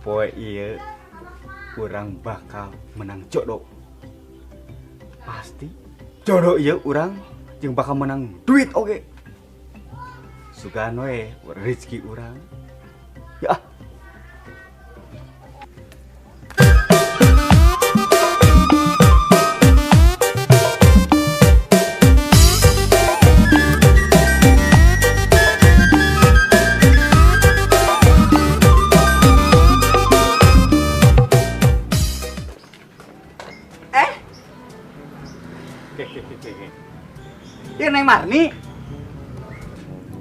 Poe ieu urang bakal menang jodoh. Pasti jodoh ieu urang jeung bakal menang duit oge. Sugan we rezeki urang. Ya. Ieu Neng Marni.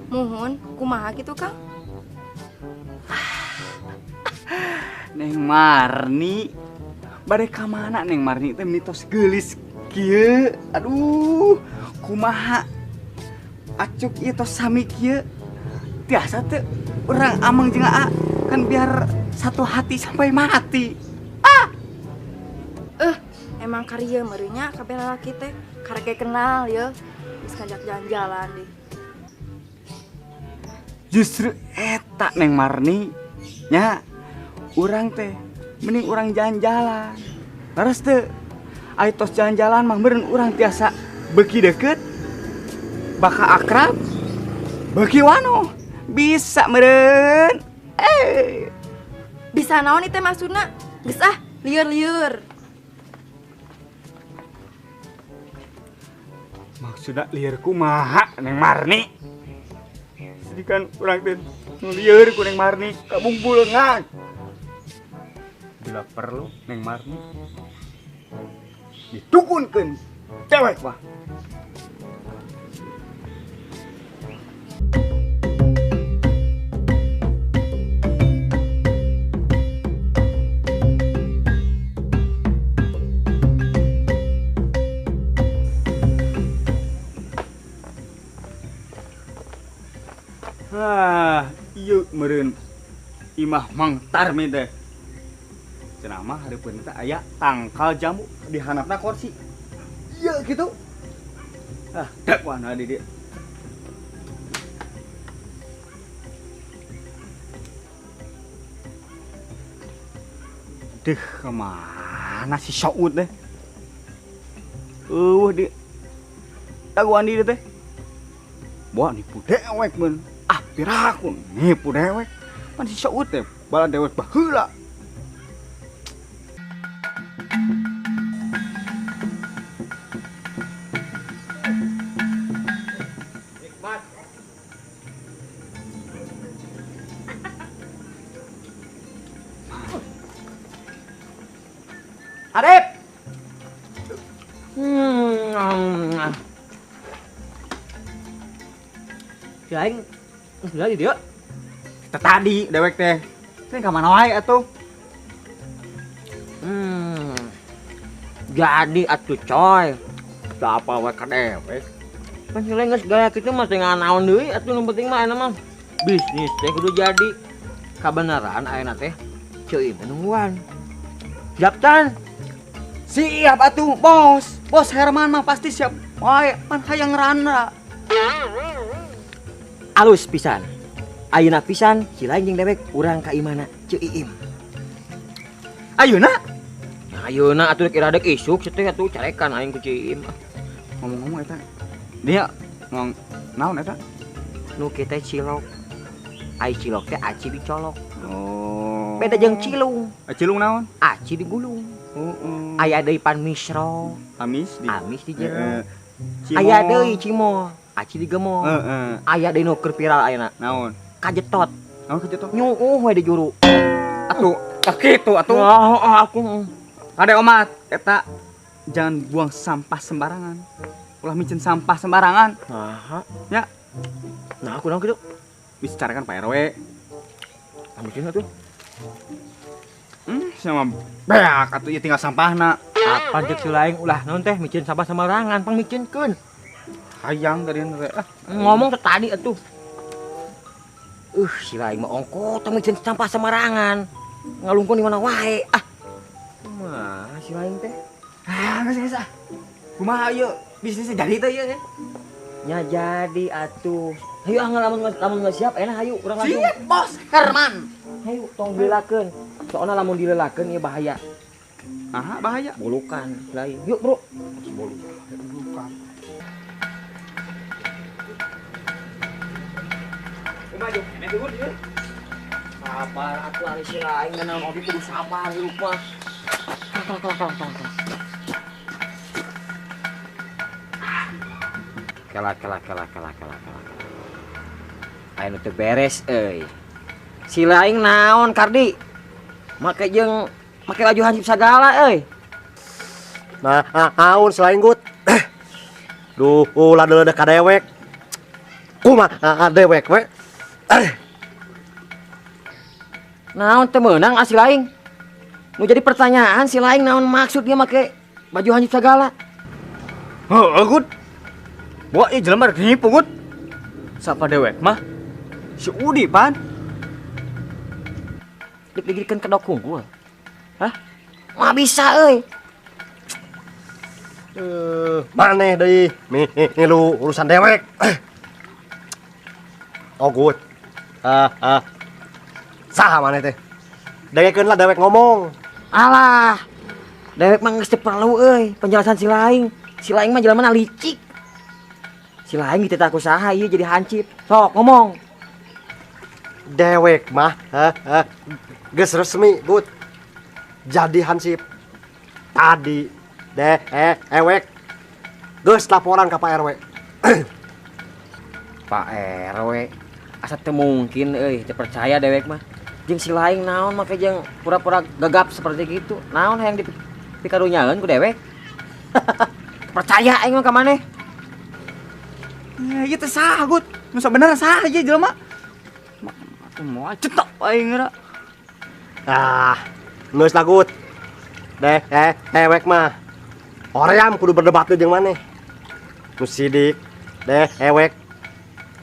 Muhun, kumaha kitu Kang? Neng Marni, bade ka mana Neng Marni teh mitos geulis kieu? Aduh, kumaha acuk ieu tos sami kieu? Tiasa teu urang ameng jeung Aa kan biar satu hati sampai mati. Ah. Emang karya meureunnya kabeh lalaki teh karek kenal ye. Geus ngajak jalan-jalan deh. Justru eta Neng Marni nya urang teh mending urang jalan-jalan. Leres teu? Ai tos jalan-jalan mah meureun urang tiasa beuki deukeut, bakal akrab, beuki wano. Bisa meureun. Bisa naon ieu teh maksudna? Geus ah, lieur-lieur. Maksudna lieur kumaha Neng Marni? Sedikan urang teh lieur ku Neng Marni kabungbulengan. Bila perlu Neng Marni ditukunkeun cewek mah. Ah, ieu meureun imah Mang Tarmi teh. Cenah mah hareupeun teh aya tangkal jambu di handapna kursi. Ieu kitu. Ah, dak wana di dieu. Deuh, kemana si Saud teh? Eueuh di dagoan di dieu teh. Wah, nipu dewek mun. Ah, piraku nipu dewek. Pan si Saud teh bala dewek baheula. Nikmat. Arif. Si aing geus di dieu. Teh tadi dewek teh. Teh ka mana wae atuh? Jadi atuh coy. Teu apa we ka dewek. Kan si lain geus gaya kitu mah teu nganaon deui atuh nu penting mah ayeuna mah bisnis teh kudu jadi. Kabeneran ayeuna teh ceuing teh nungguan. Siap can? Siap atuh, Bos. Bos Herman mah pasti siap. Wae, pan hayang rana. Alus pisan. Ayeuna pisan si lain jeung dewek urang ka imana Ceu Iim. Ayeuna? Nah, ayeuna atuh kira dek isuk teh atuh carekan aing ku Ceu Iim. Ngomong-ngomong eta dia ngomong naon eta? Nu kieu teh cilok. Ai cilok teh aci dicolok. Oh. Beda jeung cilung. Cilung naon? Aci digulung. Heeh. Aya deui pan misro. Amis di. Amis di jero. Aya deui cimol. Aci digemol. Heeh. Aya deui nu keur viral ayeuna. Naon? Kajetot. Naon kajetot? Nyuuh we di juru. Atuh, tah kitu atuh. Oh, aku. Kade omat, eta jangan buang sampah sembarangan. Ulah micen sampah sembarangan. Naha? Ya. Nah, aku naon kitu? Bicarakan Pak RW. Micen atuh. Sama beak atuh ieu tinggal sampahna. Apa cek si lain ulah naon teh micen sampah sembarangan, pang micenkeun. Hayang tadi teh. Ah, ngomong teh tadi atuh. Si lain mah ongko teh micen sampah sembarangan. Ngalungkun di mana wae. Ah. Kumaha si lain teh? Ah, geus geus ah. Kumaha ieu bisnisnya jadi teh ieu? Nya jadi atuh. Hayu ah lamun geus siap enak hayu urang langsung. Siap bos Herman. Hayu tong dileulakeun. Soalna lamun dileulakeun ieu bahaya. Aha, bahaya. Bolukan lain. Yuk, Bro. Bolukan. Maju, ini dulu dia. Sabar atuh ari si lain naon oge kudu sabar hirup mah. Kela kela kela kela kela kela. Aya nu teu beres euy. Si lain naon Kardi? Make jeung make baju hansip sagala euy. Nah, naon selain gut. Duh, ulah deuleuh ka dewek. Kumaha dewek we? Naon teu meunang ah si lain? Nu jadi pertanyaan si lain naon maksud dia make baju hansip sagala? Heuh, gut. Bawa ieu jelema rek nipu gut. Sapa dewek mah? Si Udi pan. Dipikirkeun kedok unggul. Hah? Mah bisa euy. Maneh deui milu urusan dewek. Oh gut. Saha maneh teh? Dengekeun lah dewek ngomong. Alah. Dewek mah geus teu perlu euy penjelasan si lain. Si lain mah jelema licik. Si lain gitu tak usaha ieu jadi hansip. Sok ngomong. Dewek mah geus resmi gut. Jadi hansip. Tadi dewek geus laporan ka Pak RW. Pak RW asa teu mungkin euy, teu percaya dewek mah. Jeung si lain naon make jeung pura-pura gagap seperti gitu. Naon hayang dipikarunyaeun ku dewek? Percaya aing mah ka maneh. Ieu teh saha gut? Nu sabenerna saha ieu jelema? Atuh moal cetok aing geura. Ah, geus lah gut. Dewek mah hoream kudu berdebat jeung maneh. Nu sidik dewek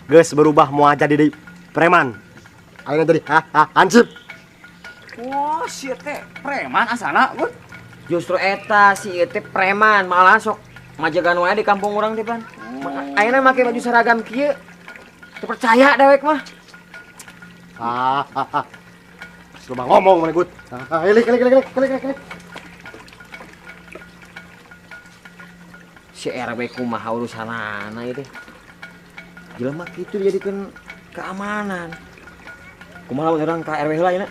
geus berubah moal jadi deui preman. Ayeuna jadi hansip. Wah, si teh preman asana gut. Justru eta si ieu teh preman, malah sok majagan wae di kampung urang teh pan. Ayeuna make baju seragam kieu. Teu percaya dewek mah. Loba ngomong maneh gut. Ilik ilik ilik ilik ilik. Si RW kumaha urusanana ieu teh. Jelema kitu dijadikeun keamanan. Kumaha lamun urang ka RW heula ayeuna?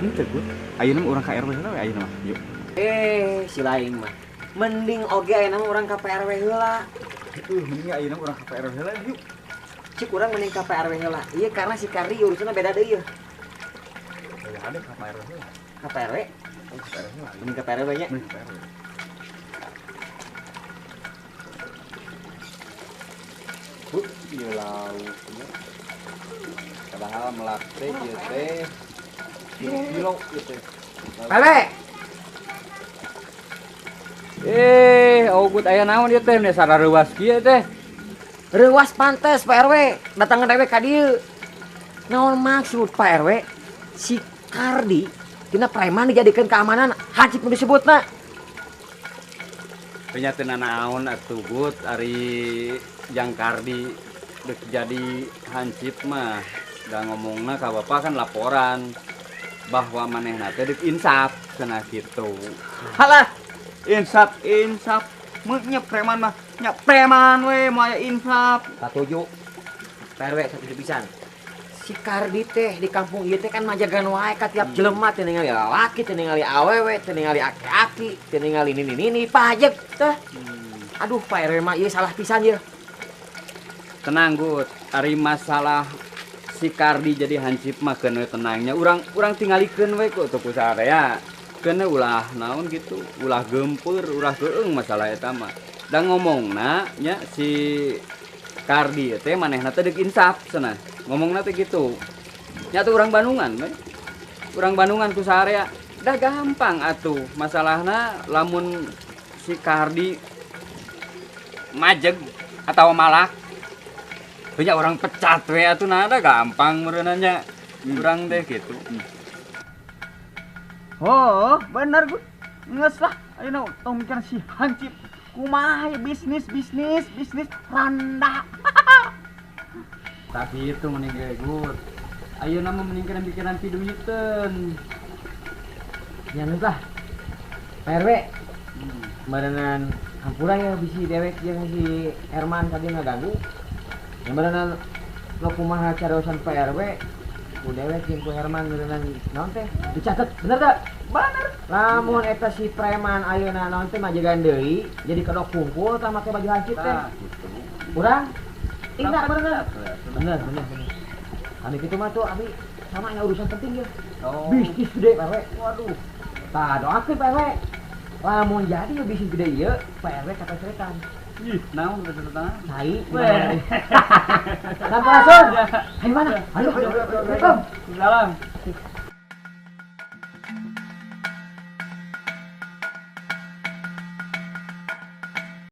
Henteu gut. Ayeuna mah urang ka RW heula we ayeuna mah. Yuk. Si lain mah. Mending oge ayeuna mah urang ka PRW heula. Mending ayeuna mah urang ka PRW heula yuk. Cik urang mending ka PRW heula. Ieu karena si Kardi urusanna beda deui ieu. Ya ada ka PRW heula. Ka PRW? Oh, ka PRW heula. Mending ka PRW nya. Mending ka PRW. Bu, ieu lauk nya. Padahal melak teh ieu teh kilo ieu teh. Pele. Ogut aya naon ieu teh meni sarareuwas kieu teh. Reuwas pantes Pak RW, datangan dewek ka dieu. Naon maksud Pak RW? Si Kardi tina preman dijadikeun keamanan hansip nu disebutna. Nya teu nanaon atuh gut ari jang Kardi deuk jadi hansip mah. Da ngomongna ka bapak kan laporan bahwa manehna teh deuk insaf cenah kitu. Halah, insaf insaf mun nya preman mah nya preman we moal aya insaf. Satuju. Pak RW satuju pisan. Si Kardi teh di kampung ieu teh kan majagan wae ka tiap jelema teh ningali lalaki, teh ningali awewe, teh ningali aki-aki, teh ningali nini-nini pajek teh. Aduh Pak RW mah ieu salah pisan ieu. Tenang gut, ari masalah si Kardi jadi hansip mah keun we tenangnya. Urang tingalikeun we ku teu ku saarea. Keun ulah naon gitu, ulah geumpeur, ulah geueung masalah eta mah. Da ngomongna nya si Kardi teh manehna teh deuk insaf cenah. Ngomongna teh gitu. Nya tuh urang Bandungan we. Urang Bandungan ku saarea. Dah gampang atuh masalahna lamun si Kardi majeg atau malak banyak orang pecat we atuh nah da gampang meureunanya. Urang teh gitu. Oh, bener gut. Geus lah, ayeuna tong mikir si hansip. Kumaha ya bisnis bisnis bisnis randa. Tapi itu mending gegut. Ayeuna mah mending kana pikiran piduiteun. Nya geus lah. Pak RW, meureunan hampura ya bisi dewek jeung si Herman tadi ngaganggu. Ya meureunan lo kumaha cariosan Pak RW ku dewek jeung ku Herman meureunan naon teh dicatet bener teu? Bener. Lamun eta si preman ayeuna naon teh majegan deui jadi kedok kumpul tah make baju hansip teh. Tah gitu. Urang tindak bener. Bener bener bener. Kami kitu mah tuh abi sama aya urusan penting ya. Oh. Bisnis gede Pak RW. Waduh. Tah doakeun Pak RW. Lamun jadi ya bisnis gede ieu, Pak RW kapeseretan. Ih, naon kapeseretan? Cai. Weh. Sampurasun. Ayo mana? Ayo, ayo, ayo. Salam.